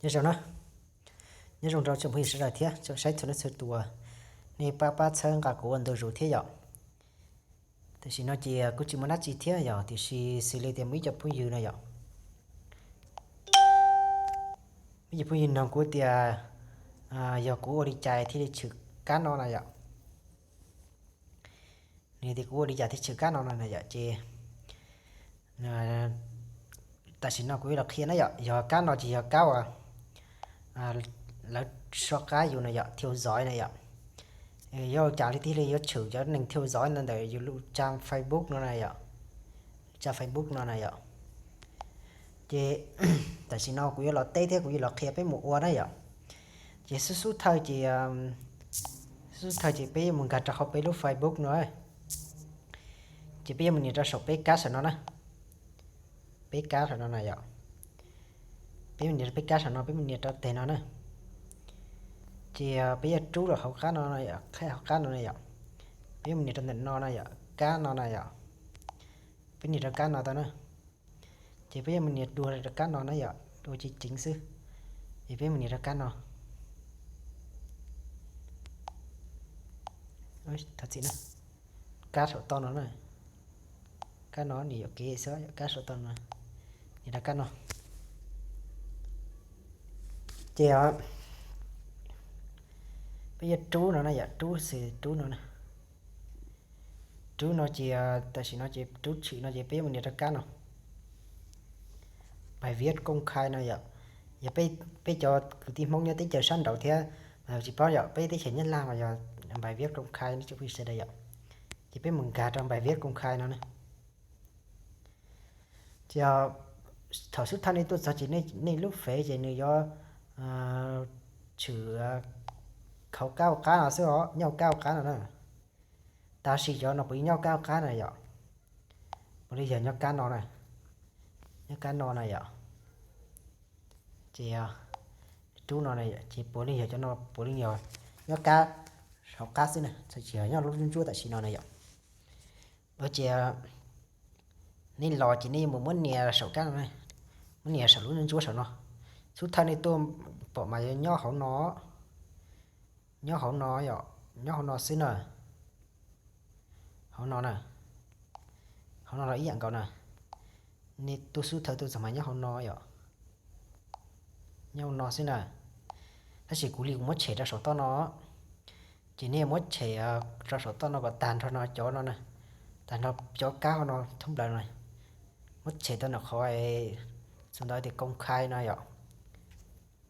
Nyob zoo na, nyob zoo rau tsoom phooj ywg sawv daws thiab tsoom saib txhua leej txhua tus, nej pab pab txhawb nqa kuv ua ntu zus thiab yom. Tam sim no ces kuv tsis muaj dab tsi thiab yom, tiam sis xws li tias muaj ib co phooj ywg no yom, muaj ib co phooj ywg nug kuv tias yog kuv ua li cas thiaj li tshwm kab no na yom. Nws tias kuv ua li cas thiaj tshwm kab no no na yom, ces tam sim no kuv yuav los qhia na yom. Yog kab no ces yog kab uas lawv soj qab yus na yom, theo dõi na yom. Yog cas li thiaj li yuav tshwm cov neeg theo dõi no ntawm yus lub trang Facebook no na yom, trang Facebook no na yom. Ces tam sim no kuv yuav los teb thiab kuv yuav los qhia peb mus ua na yom. Ces xub xub thawj ces, xub xub thawj ces peb yuav mus nkag rau hauv peb lub Facebook no. Ces peb yuav mus nias rau saum peb kab saum no na, peb kab saum no na yom. Peb mus nias rau peb kab saum no, peb mus nias rau teg no na. Ces peb yuav rub rau hauv qab no, qhib hauv qab no na yom. Peb mus nias rau ntawm no na yom, kab no na yom. Peb nias rau kab no tau na. Ces peb yuav mus nias dua rau kab no na yom, dua ceev ceev xwb. Ces peb mus nias rau kab no. Thov txim na, kab saum toj no na. Kab no nws yuam kev xwb, kab saum toj no, nias rau kab no. Ces peb yuav rub no na yom, rub xws rub no na. Rub no ces tam sim no ces rub tshwm no ces peb yuav mus nias rau kab no, bài viết công khai no yom. Yog peb cov kwv tij Hmoob nyob teb chaws sab nraud thiab mas tsis paub yom, peb teb chaws Nyab Laj mas yog bài viết công khai no tsoom phooj ywg sawv daws yom. Ces peb mus nkag rau bài viết công khai no na. Ces thaum xub thawj nej tuaj txog ces nej lub fev ces nws yuav tshwm khauv kab hauv qab no xwb os, nyob hauv kab hauv qab no na. Tab sis cov no puav leej nyob kab hauv qab no yom, puav leej yog nyob kab no na, nyob kab no na yom. Ces rub no na, ces puav leej yog cov no puav leej yog nyob kab hauv qab xwb na, tsis yog nyob lub ntsuab tam sim no na yom. Ces nej los ces nej yuav mus muab nias saum kab no, muab nias saum lub ntsuab saum no. Xub thawj nej tuaj pom mas yuav nyob hauv no, nyob hauv no yom, nyob hauv no xwb na. Hauv no na, hauv no los ib yam nkaus na. Nej tuaj xub thawj tuaj txog mas nyob hauv no yom, nyob hauv no xwb na. Tab sis kuv li kuv muab tshem rau saum toj no, ces nej muab tshem rau saum toj no kom tag nrho no cov no na, tag nrho cov kab hauv no thoob plaws no, muab tshem tau nram qhov xus ntawd tias công khai no yom,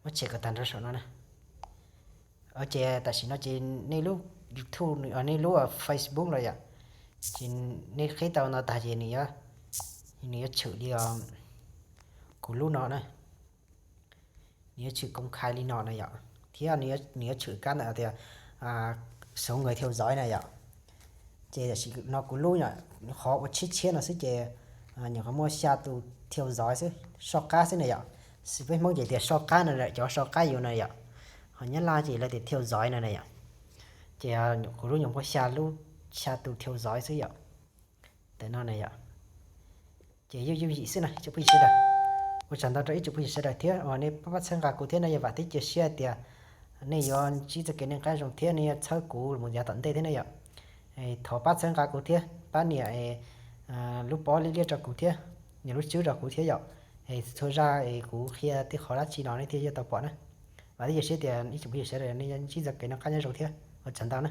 muab tshem kom tag nrho saum no na. Ces tam sim no ces nej lub YouTube, nej lub Facebook no yom, ces nej qhib tau no tag ces nws yuav tshwm li kuv lub no na, nws yuav tshwm công khai li no na yom, thiab nws yuav tshwm kab ntawm tias số người theo dõi na yom. Ces tam sim no kuv lub yom, qhov ua tshiab tshiab no xwb ces nyuam qhuav muaj xya tus theo dõi xwb, soj qab xwb na yom. Xws peb Hmoob ces tias soj qab no, cov soj qab yus na yom. Ho Nyab Laj ces lawv tias theo dõi no na yom. Ces kuv lub nyuam muaj xya lub, xya tus theo dõi xwb yom. Ntawm no na yom. Ces yooj yooj yim xwb na ib tsoom phooj ywg sawv daws. Ua tsaug ntau rau ib tsoom phooj ywg sawv daws thiab uas nej pab pab txhawb nqa kuv thiab nej yuav vam thiab cia siab tias nej yuav ntsib txoj kev noj qab zoo thiab nej yuav txhawb kuv mus yav tom ntej thiab na yom. Thov pab txhawb nqa kuv thiab pab nias lub pob liab liab rau kuv thiab, nias lub tswb rau kuv thiab yom. Es txhua zaj es kuv qhia tej qhov dab tsi no nej thiaj yuav tau pom na. Vam thiab cia siab tias ib tsoom phooj ywg sawv daws nej yuav ntsib txoj kev noj qab nyob zoo thiab ua tsaug ntau na.